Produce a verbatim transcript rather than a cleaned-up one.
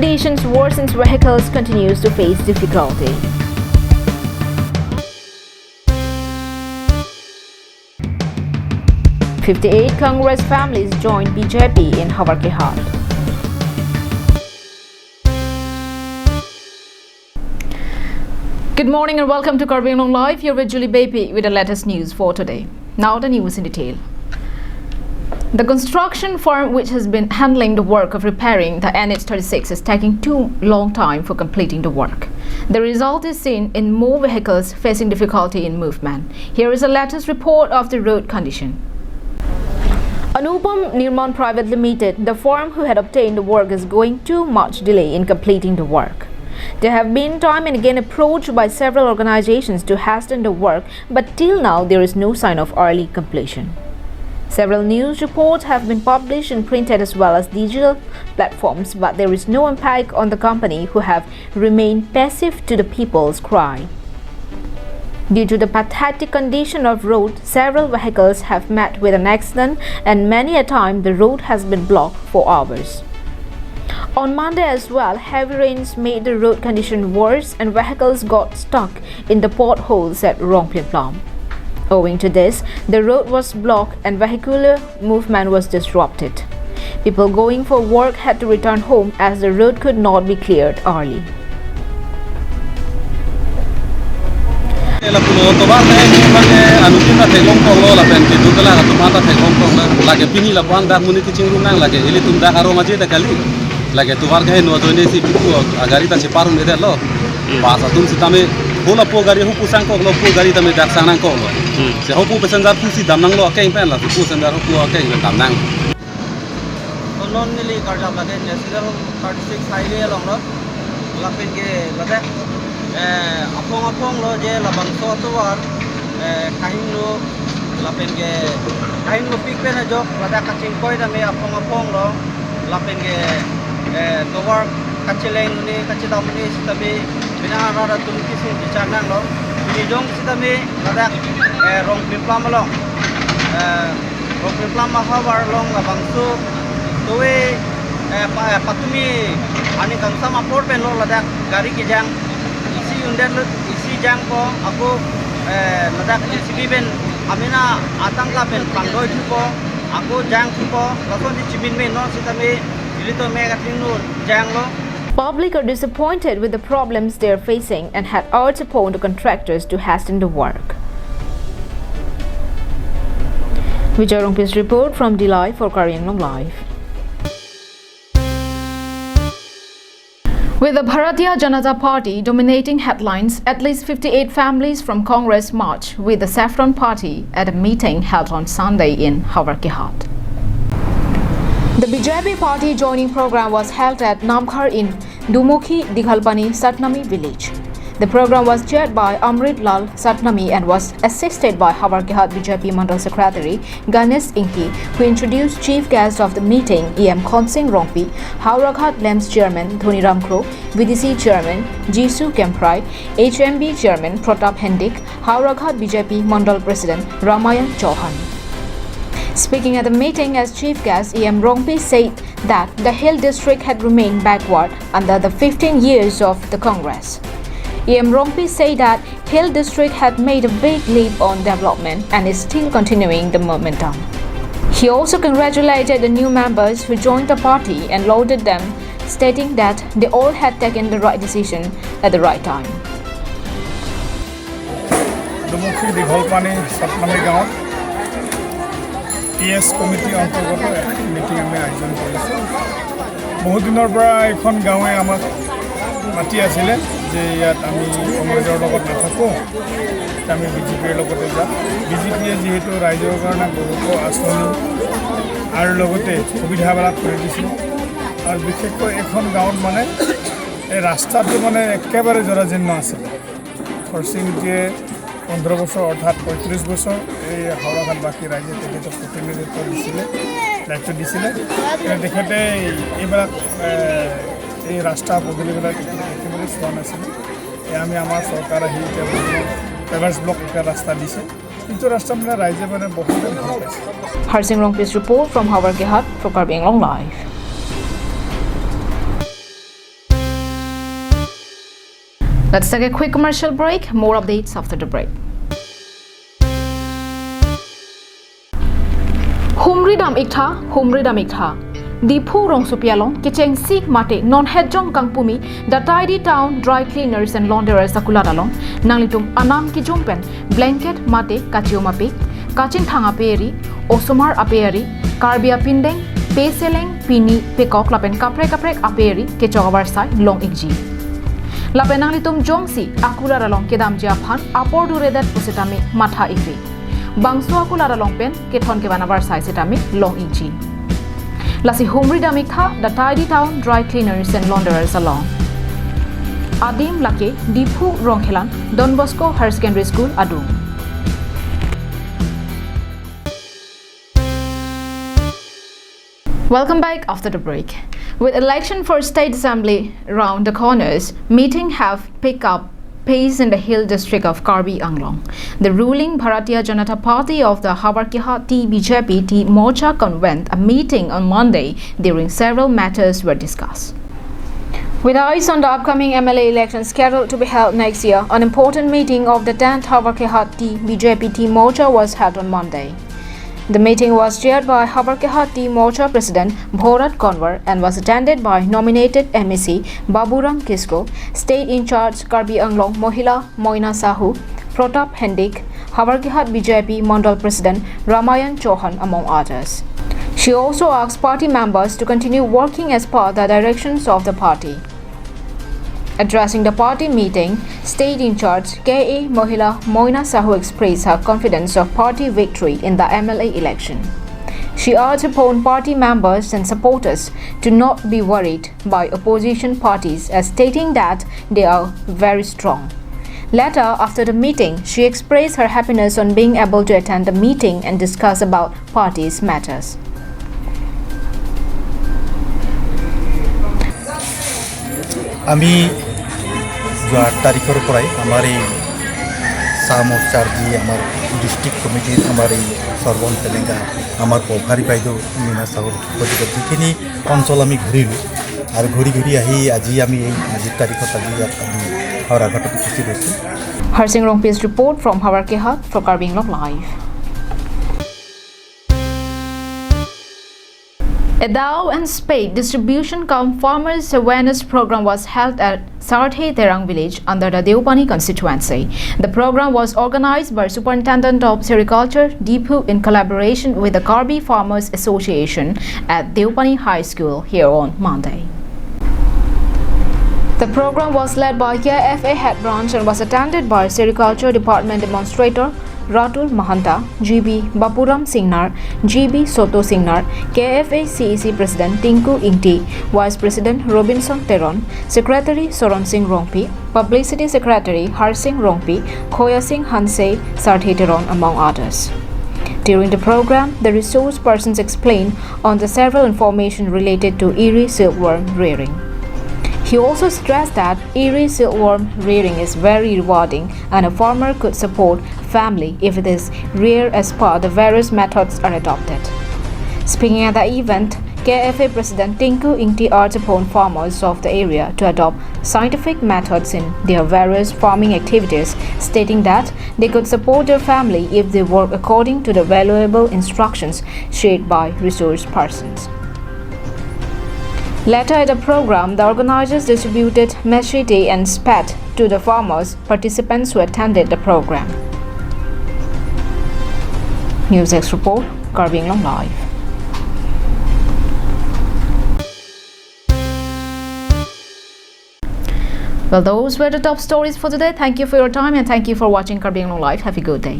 Conditions worsens, vehicles continues to face difficulty. Fifty-eight Congress families join B J P in Howraghat. Good morning and welcome to Karbi Anglong Live. Here with Julie Beypi with the latest news for today. Now the news in detail. The construction firm which has been handling the work of repairing the N H thirty-six is taking too long time for completing the work. The result is seen in more vehicles facing difficulty in movement. Here is the latest report of the road condition. Anupam Nirman Private Limited, the firm who had obtained the work, is going too much delay in completing the work. They have been time and again approached by several organizations to hasten the work, but till now there is no sign of early completion. Several news reports have been published in printed as well as digital platforms, but there is no impact on the company, who have remained passive to the people's cry. Due to the pathetic condition of road, several vehicles have met with an accident and many a time the road has been blocked for hours. On Monday as well, heavy rains made the road condition worse and vehicles got stuck in the potholes at Rongplimplam. Owing to this, the road was blocked and vehicular movement was disrupted. People going for work had to return home as the road could not be cleared early. Lapulo tovar ke, ke, ke, anutin ta theklongkoklo, lapen ke dukala ka tuman ta theklongkoklo. Lake pini lapu-an dak monit kechingrum nang, lake ilitum dak arong aje ta kali. Lake tovar ke no ajoine si piku agari ta cheparum edetlo. Bus atum sitame, ho lapu gari hopu sangkoklo, pu gari tame dak sang nangkoklo. Hmm. Si hopu passenger pusi dam nanglo akeng pen la, pu passenger hopu akeng pen dam nang. Non neli karjap lake National thirty-six highway along lo. Lapen ke ladak, eh, aphong aphong lo je labangso atovar, eh, kahingno, lapen ke kahingno pik pen ajok ladak kachingkoi tame aphong aphong lo. Lapen ke, eh, tovar kacheleng ne, kachedam ne sitame bina arat atum kesung kechak nanglo. Pini jong sitame ladak, eh, Rongplimplam along, eh, Rongplimplam ahavar along labangso towe, eh, pa-, eh, patumi aning kangsam apor pen lo ladak gari kejang. Isi undet lo, isi jangpo, ako, eh, ladak J C B pen amena atangka pen pangdoi thupo, ako jang thupo, lason di chimin me non sitame ilitum me katingno janglo. Public are disappointed with the problems they are facing and had urged upon the contractors to hasten the work. Vijay Rongpi's report from Dillai for Karbi Anglong Live. With the Bharatiya Janata Party dominating headlines, at least fifty-eight families from Congress marched with the Saffron Party at a meeting held on Sunday in Howraghat. The B J P party joining program was held at Namkhar in Dumukhi Dighalpani Satnami village. The program was chaired by Amrit Lal Satnami and was assisted by Howraghat B J P Mandal Secretary Ganesh Ingti, who introduced chief guest of the meeting, E M Khonsing Rongpi, Howraghat LAMPS Chairman Dhoniram Kro, V D C Chairman Jisu Kemprai, H M B Chairman Pratap Hendik, Howraghat B J P Mandal President Ramayan Chauhan. Speaking at the meeting as chief guest, E M Rongpi said that the Hill District had remained backward under the fifteen years of the Congress. E M Rongpi said that Hill District had made a big leap on development and is still continuing the momentum. He also congratulated the new members who joined the party and lauded them, stating that they all had taken the right decision at the right time. দুমুখী দীঘলপানী চাটনামী গাঁৱত P S কমিটিৰ অন্তৰ্গত এখন মিটিং আমি আয়োজন কৰিছোঁ। বহুত দিনৰ পৰা এইখন গাঁৱে আমাক মাতি আছিলে যে ইয়াত আমি কংগ্ৰেছৰ লগত নাথাকোঁ, আমি বি জে পিৰ লগতে যাম। বি জে পিয়ে যিহেতু ৰাইজৰ কাৰণে বহুতো আঁচনি আৰু লগতে সুবিধাবিলাক কৰি দিছে আৰু বিশেষকৈ এইখন গাঁৱত মানে এই ৰাস্তাটো মানে একেবাৰে জৰাজীৰ্ণ আছিলে। খৰচিংজীয়ে পোন্ধৰ বছৰ অৰ্থাৎ পঁয়ত্ৰিছ বছৰ এই হাওৰাঘাটবাসী ৰাইজে তেখেতক প্ৰতিনিধিত্ব দিছিলে, দায়িত্ব দিছিলে। কিন্তু তেখেতে এইবিলাক, এ, এই ৰাস্তা পদূলিবিলাক তেখেতে একেবাৰে চোৱা নাছিলে। এ, আমি আমাৰ চৰকাৰ আহি এতিয়া পেভাৰ্ছ ব্লক এটা ৰাস্তা দিছে। এইটো ৰাস্তা মানে ৰাইজে মানে বহুতে ভাল পাইছে। Harsing Rongpi's report from Howraghat for Karbi Anglong Live. Let's take a quick commercial break. More updates after the break. Humri dam-iktha, humri dam-iktha. Diphu rongsopi along kechengsi mate non hetjong kangpumi the Tidy Town Dry Cleaners and Launderers akulat along nanglitum anam kijung pen blanket mate kachium apik, kachingthang ape-ri, osomar ape-ri, Karbi apindeng, peseleng, pini, pekok lapen kaprek kaprek ape-ri kechok avarsai long-ikji. Lapen nanglitum jongsi akulat along kedamji aphan apor duredet pusitame matha-ikri. Bangso akulat along pen kethon kevan avarsai sitame long-ikji. Lasi humri dam-iktha the Tidy Town Dry Cleaners and Launderers along. Adim lake Diphu Rongkhelan Don Bosco Higher Secondary School adung. Welcome back after the break. With election for State Assembly round the corners, meeting have picked up pace in the hill district of Karbi Anglong. The ruling Bharatiya Janata Party of the Howraghat T B J P T Morcha convened a meeting on Monday during several matters were discussed. With eyes on the upcoming M L A election scheduled to be held next year, an important meeting of the tenth Howraghat T B J P T Morcha was held on Monday. The meeting was chaired by Howraghat T Morcha President Bhorat Konwar and was attended by nominated M A C Baburam Kisko, State in charge Karbi Anglong Mohila Moina Sahu, Pratap Hendik, Howraghat B J P Mandal President Ramayan Chauhan, among others. She also asked party members to continue working as per the directions of the party. Addressing the party meeting, State in charge K A Mohila Moina Sahu expressed her confidence of party victory in the M L A election. She urged upon party members and supporters to not be worried by opposition parties, as stating that they are very strong. Later, after the meeting, she expressed her happiness on being able to attend the meeting and discuss about parties' matters. আমি যোৱা আঠ তাৰিখৰ পৰাই আমাৰ এই চাহ মৰ্চাৰ যি আমাৰ ডিষ্ট্ৰিক্ট কমিটিৰ আমাৰ এই সৰ্ব অঞ্চলিকা আমাৰ প্ৰভাৰী বাইদেউ মীনা চাহুৰ সহযোগত যিখিনি অঞ্চল আমি ঘূৰিলোঁ আৰু ঘূৰি ঘূৰি আহি আজি আমি এই আজিৰ তাৰিখত আজি ইয়াত আমি হাওৰাঘাটত উপস্থিত হৈছোঁ। Harsing Rongpi's report from Howraghat for Karbi Anglong Live. A dao and spade distribution cum farmers awareness program was held at Sarthe Terang village under the Deopani constituency. The program was organized by Superintendent of Sericulture, Diphu, in collaboration with the Karbi Farmers Association at Deopani High School here on Monday. The program was led by K F A Head Branch and was attended by Sericulture Department Demonstrator Ratul Mahanta, G B Bapuram Singnar, G B Soto Singnar, K F A C E C President Tinku Ingti, Vice President Robinson Teron, Secretary Soron Singh Rongpi, Publicity Secretary Harsing Rongpi, Khoya Singh Hanse, Sarthe Teron, among others. During the program, the resource persons explained on the several information related to Eri silkworm rearing. He also stressed that Eri silkworm rearing is very rewarding and a farmer could support family if it is reared as per the various methods are adopted. Speaking at the event, K F A President Tinku Ingti urged upon farmers of the area to adopt scientific methods in their various farming activities, stating that they could support their family if they work according to the valuable instructions shared by resource persons. Later at the program, the organizers distributed machete and spade to the farmers participants who attended the program. News Desk report, Karbi Anglong Live. Well, those were the top stories for today. Thank you for your time and thank you for watching Karbi Anglong Live. Have a good day.